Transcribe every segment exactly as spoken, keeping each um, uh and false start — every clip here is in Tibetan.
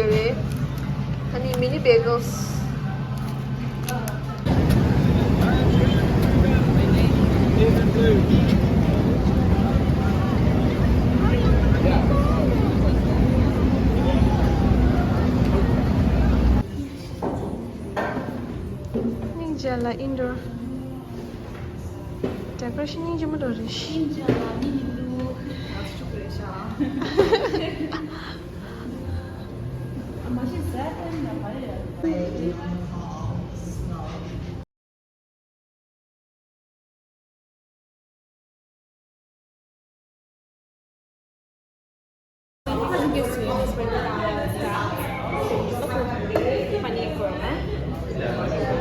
རེད། ཨ་ནི་mini bagels། སྙིང་རྗེ་ལ་indoor decoration སྙིང་རྗེ་མོ་འདྲ་རེད། སྙིང་རྗེ་ལ་ནི་ཡིན་འདུག་ང་ཚོ་ཆུ་རེད་ཤག་མ་གཞི་ཟས་ཐོན་ན་མ་རེད།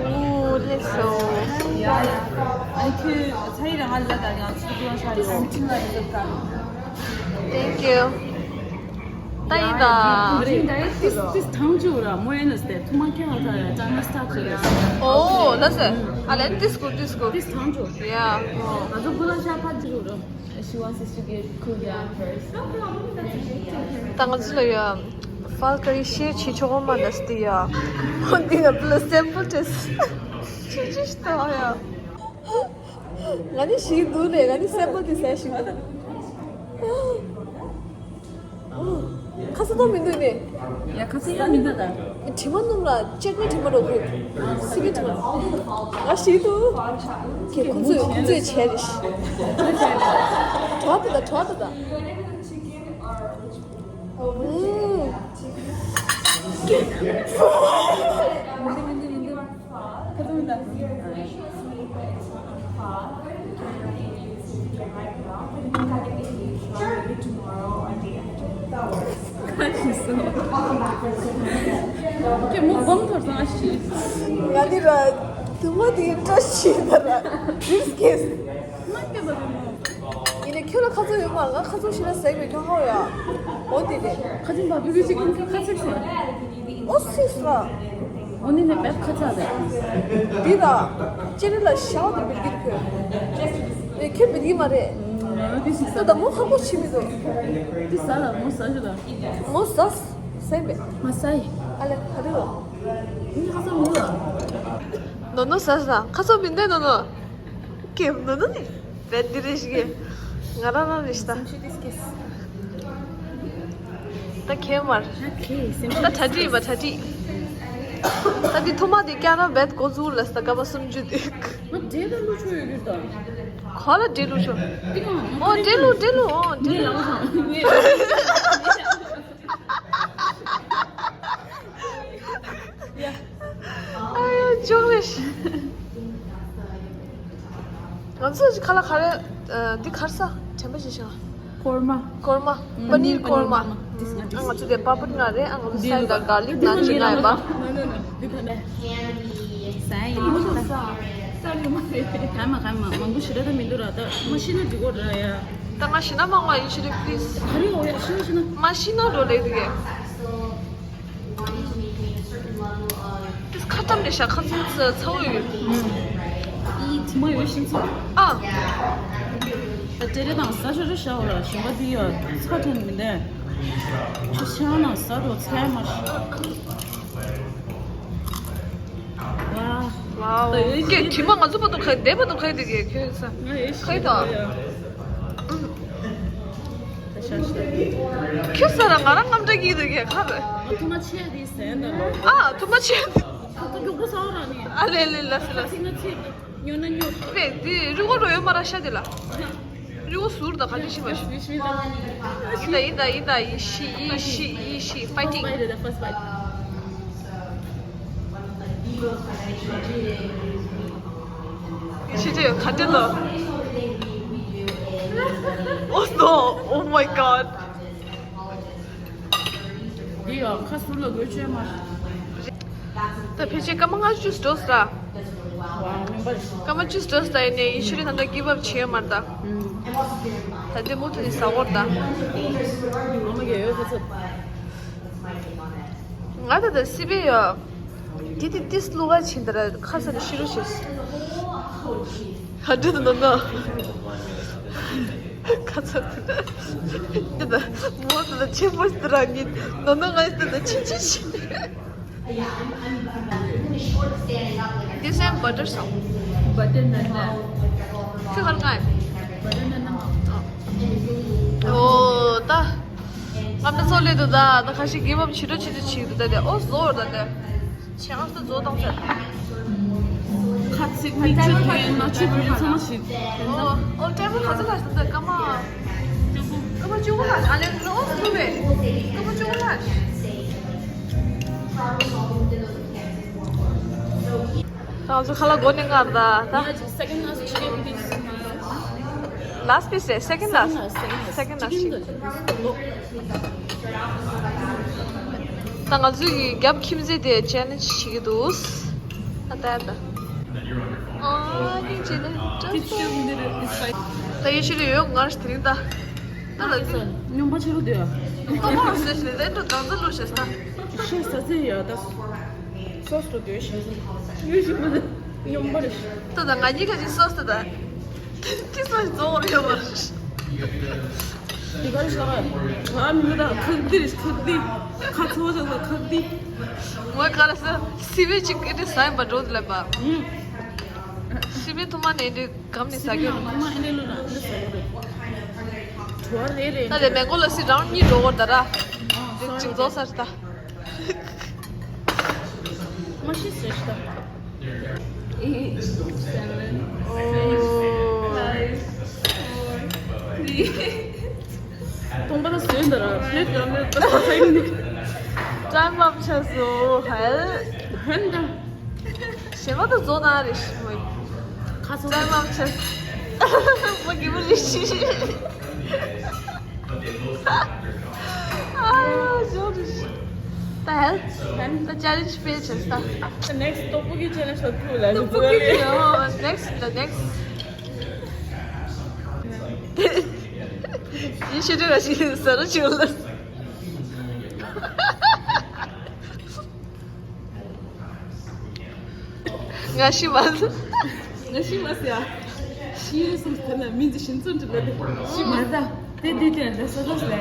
Ooh, let's go. Thank you. ད་ཡིན་ད། ཏིས་ཏིས་ཐང་ཅུ་ར་མོ་ཡན་ནས་ཏེ་ཐུ་མ་ཁྱེད་ཧ་ད་ཡ་ཅང་ན་སྟག་ཅུ་ར། ཨོ་ལ་སེ། ཨ་ལན་ཏིས་ཀུ་ཏིས་ཀུ། ཏིས་ཐང་ཅུ། ཡ། ང་ཚོ་ཀུ་ལ་ཤ་ཕ་ཅུ་ར། She wants us to get cool down first. ད་ང་ཚོ་ལ་ཡ་ཕལ་ཀ་རི་ཤེར་བྱེད་ཆོག་གོ་མ་འདྲ་སྟེ་ཡ། འོ་འདི་ན་པླུ་སེམ་པལ་ཏེས། ཅི་ཅི་ཤི་ད་ཡ། ང་ནི་ཞིག་འདུག་ནས་ང་ནི་སེམས་པ་དེ་ཟས་ཞིག་མ་ད། ཁ་ས་གཏོང་མི་འདུག་ནས། ཡ་ཁ་ས་ཡང་མི་འདུག་ད། དྲི་མ་སྣུམ་ལ་ཅེག་ནི་དྲི་མ་རོ་ཁུ། སི་པི་དྲི་མ། ང་ཞིག་འདུག་ཁྱེད་ཁོང་ཚོས་ཁོང་ཚོས་བྱས་རེད་ཤི། གྲོགས་ད་ད་གྲོགས་ད་ད། ཁ་ཐུམ་ད། ཁྱེད་མོ་སྦོམ་ཐོར་སོང་ཨ་ཤི། ང་འདི་ར་དུ་མ་དེ་བཀྲ་ཤིས་ད་ར་རིབ་སྐྱེས། ཡིན་ནའི་ཁྱོད་ལ་ཁ་ཚོན་ཡོད་མ། ང་ཁ་ཚོན་ཞིག་ལ་ཟེག་པའི་ཁྱོད་ཧ་ཡ། འོ་དེ་རེད། ཁ་ཚོན་བ་བུ་གུ་ཅིག་ཁ་ཚིག་ཟེར། ཨོ་སིག་ལ། འོ་ནི་ནི་བེད་ཁ་ཚ་རེད། འདི་ལ། ཅེ་ནི་ལ་ཤའོ་དེ་བིར་གིར་ཁོས། ཨེ་ཁྱོད་བིར་གི་མ་རེད། ང་དེ་ཞིག་ཟ། ད་ད་མོ་ཧ་གོ་ཆི་མི་འདུག་དེ་ཟ་ལ་མོ་ཟ་ཞུ་ལ། མོ་ཟ། ཟེན་པས། མ་ཟ་ཡི། ཨ་ལེ་ཧ་རི་ལ། ཁ་ཚོན་མི་ལ། ནོ་ནོ་ཟ་ཟ། ཁ་ཚོན་མི་འདུག་ནོ་ནོ། ཀེམ་ནོ་ནོ་ནི། བེད་འདི་རེ་ཞིག་གི། ང་རང་རང་རེ་ཞིག་ད། སེམས་ཤུགས་ཏིས་ཀེས། ད་ཁེ་མར། ད་ཁེ་སེམས་ཤུགས་ད་གྲ་སྒྲིག་པ་གྲ་སྒྲིག་ད་འདི་ཐོག་མ་འདི་བསྐྱར་ར་བེད་འགོ་འཛུགས་ལ་ས་ད་སྐར་མ་སུམ་ཅུ་འདི། ང་འདྲེ་ལ་ལུ་ཆོ་ཡོད་གི་ད། ག་ལ་འདྲེ་ལུ་ཆོ། འདི་གང་། ཨོ་འདྲེ་ལུ་འདྲེ་ལུ་ཨོ་འདྲེ་ངས་ལུ། ལབ་སོང་ངས། ཨ་ཡ་ཅོག་ལེ་ཤི། ང་ཚོ་ཁ་ལག་ག་རེ། འདི་ག་རེ་ཟ། དྲན་པ་ཅིག་བྱུང་། ཀོར་མ། ཀོར་མ། པ་ནིར་ཀོར་མ། ཨ་ང་ཚོ་དེ་པ་པུར་ང་རེད། ཨ་ང་ཚོ་སའི་ད་གར་ལིག་ན་ཅི་ན་ཡ་པ། ཟ་ཡི་ལ་ས། ས་ལུ་མ་རེད། ག་མ་ག་མ་མང་པོ་ཞེ་དྲག་ད་མི་འདུག་ར། ད་མ་ཤི་ན་འགྲིག་གོ་ར་ཡ། ད་ང་ཤི་ན་མ་ང་ཡིན་ཤི་རེད་པི་ལིས། ག་རེ་འོ་ཡ་ཤི་ན་ཤི་ན། མ་ཤི་ན་འགྲོ་ལེ་དུ་གེ། ཏིས་ཁ་ཏམ་ནས་ཤ་ཁ་ཚུགས་ཚ་ཚ་བོ་ཡོད། ཨི་དེ་མ་ཡོད་ཤིན་ཚ། ཨ། ད་ཏེ་རེ་དང་ས་ཤོ་རེ་ཤ་བ་ལ་ཞིང་པ་དེ་ཡོད་ཚ་ཐོན་མི་འདས། ཆུ་ཤ་ན་ས་རོ་ཚ་མ་ཤ། ཝའོ། ད་ཡོད་ཀྱེ་དྲི་མ་ང་ཚོ་བར་དུ་ཁ་བདེ་བར་དུ་ཁ་དེ་གེ་ཁྱོད་ས། ང་ཡོད་ཤི་ཁ་ད། ཁྱོད་ས་ར་ང་རང་རྔམ་སྐྲག་གི་འདུག་གས་ཁ་རེད། ང་ཐུག་མ་ཆེ་དེ་ཟན་ད་ལོ། ཨ་ཐུག་མ་ཆེ་དེ། ཁ་ཐུག་མགྱོགས་པོ་ཟ་བ་རང་ནི། ཨ་ལེ་ལེ་ལ་སི་ལ་སི། ང་ཚིག་ཉོ་ན་ཉོ། པེ་དེ་རི་བོ་རོ་ཡོད་མ་ར་ཤ་དེ་ལ། རི་བོ་ཟུར་ད་ག་དེ་ཤི་མ་ཤི། ཡིན་ད་ཡིན་ད་ཡིན་ད་ཡིན་ཤི་ཡིན་ཤི་ཡིན་ཤི་ཕའི་ཊིང་། ཤི་ཅེ་ག་དེ་ལོ། Oh no! Oh my god! འདི་ཡང་ཁ་སུར་ལ་དགོས་ཆོད་མ། ད་ཕལ་ཆེར་སྐར་མ་ལྔ་བཅུ་འགྲོ་ས། སྐར་མ་བཅུ་འགྲོ་ས་ཡིན་ནའི་ཡིན་ཤི་རི་ད་ལྟ་གིབ་ཨབ་བྱེད་ཡོད་མ་རེད་ད། ད་འདི་མུ་མཐུད་ནས་ཟ་འོར་ད། ང་ད་ད་སི་པེ་ཡོད། དེ་དེ་ཏིས་བླུག་ག་ཕྱིན་ད་ར་ཁ་ས་ནས་ཤི་རུ་ཤེས། ག་འདྲ་འདུག་ནོ་ནོ། ཁ་ཚ་དེ་ད་མོ་དེ་ད་ཆེན་པོ་ཞིག་རང་གི་ནོ་ནོ་ང་ཡི་དེ་ད་ཆི་ཆི་ཆི། This time butter sauce. Butter naan. ཁྱོད་ག་རེ་ང་། འོ་ད། ང་ད་ཚོ་ལས་དུ་ད་ད་ཁ་ཤས་གིབ་ཨབ་བྱེད་འགྲོ་བྱེད་འགྲོ་བྱེད་འདུག་ད་དེ་ཨོ་བཟོ་བར་ད་དེ། ཆེ་ང་ཚོ་བཟོ་བཏང་ཚར། ཁ་ཚིག་མིག་ཆུ་ཐོན་ན་ཆུ་བུ་ཚང་མ་ཞིག་ཨོ་ཨོ་ཊེ་བལ་ག་ཚོད་ལ་ཟིན་ད་སྐར་མ། སྐར་མ་བཅུ་དགུ་ལ་ཨ་ལེ་ལོ་ཨོ་སྐུ་བས། སྐར་མ་བཅུ་དགུ་ལ། ང་ཚོ་ཁ་ལག་མགོ་ནས་མངར་ད་ད། Second last chicken piece. Last piece རེད། Second last. Second last. Second last. Chicken. ད་ང་ཚོའི་རྒྱབ་ཁྱིམ་མཚེས་དེ་ཅེ་ལེན་ཇི་བྱེད་ཀྱི་འདུག་ཨ་ད་ད། ཨ་ནི་ཅེ་ལེན་ཇི། ད་ཡེ་ཤེས་རེ་ཡོད་ངར་དེ་རིང་ད། ད་ལ་དེ། སྨྱོན་པ་ཆེ་རུ་འདུག་ཨ། ཏོ་མ་ཟེར་ཞིག་ལས་དེ་འགྲོ་དང་ཚ་ལུ་ཞེས་ད། ཤེས་ས་ཚེ་ཡ་ད། སོ་སོ་འདོད་ཤེས་ཡུལ་ཞིག་མི་འདུག་སྨྱོན་པ་རེ་ཞིག་ད་ད་ང་གཉིས་ཀ་ཅིག་སོ་སོ་ད། ཁྱི་སོ་ཞིག་རྫོགས་བར་ཡོད་པ་རེད། དེ་ག་རེ་ཞིག་ལ་ང་མི་འདུག་ད་ཁག་དེ་རེ་ཁག་དེ། ཁ་ཚོ་ཞིག་ལ་ཁག་དེ། ངོས་ག་རེ་ཟེར་སི་བེ་ཅིག་ཨེ་འདྲ་ཟ་ཡིན་པ་འགྲོ་འདི་ལབ་པ། སི་བེ་ཐུ་མ་ནས་འདི་གམ་ནས་ཟ་རྒྱུ། ཐུ་མ་ཨེ་འདྲ་ལུ་ན་འདི་ཟ་རྒྱུ་རེད། བྲོ་བ་རེ་རེ། ད་དེ་མེ་འགོ་ལ་སི་རང་གཉིས་འགྲོ་བར་ད་ར། འདི་ཅིག་རྫོགས་ཚར་ད། མ་ཤི་ཟེར་ཤི་ད། Eight, seven, six, five, four, three. སྟོང་པ་ལ་ཟོས་འདི་ར་ཕེབས་ཀྱང་མེད་པ་ས་ཡིན་ནི། ཀྲམ་མམ་ཆ་སོ་ཧལ། ཧན་ད། ཞེ་མ་ད་བཟོ་ན་རེ་ཤི་མོ། ཁ་སོ་ཀྲམ་མམ་ཆ། མ་གི་མོ་རེ་ཤི། ཨ་ཞོ་རེ་ཤི། ད་ཧལ། ད་ཅེ་ལེན་ཇི་ཕེལ་བྱས་ད། Next ཏོག་པོ་གི་ཅེ་ལེན་ཇི་ལ་ཐུག་ལ་ཏོག་པོ་གི་ཅེ་ལེན་ཇི། ཨོ་next the next. ཡེ་ཤེས་འདྲ་ཞིག་ཟ་རུ་ཆུ་ལ། ང་ཤི་མ་ཟ། ང་ཤི་མ་ཟ་ཡ། ཤི་ཡོད་སོང་ཐ་ན་མི་འདི་ཤིན་ཙོ་འདྲི་ལ་ཤི་མ་ཟ། དེ་དེ་དེ་ད་ས་ད་ཟ།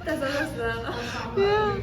ད་ས་ད་ཟ།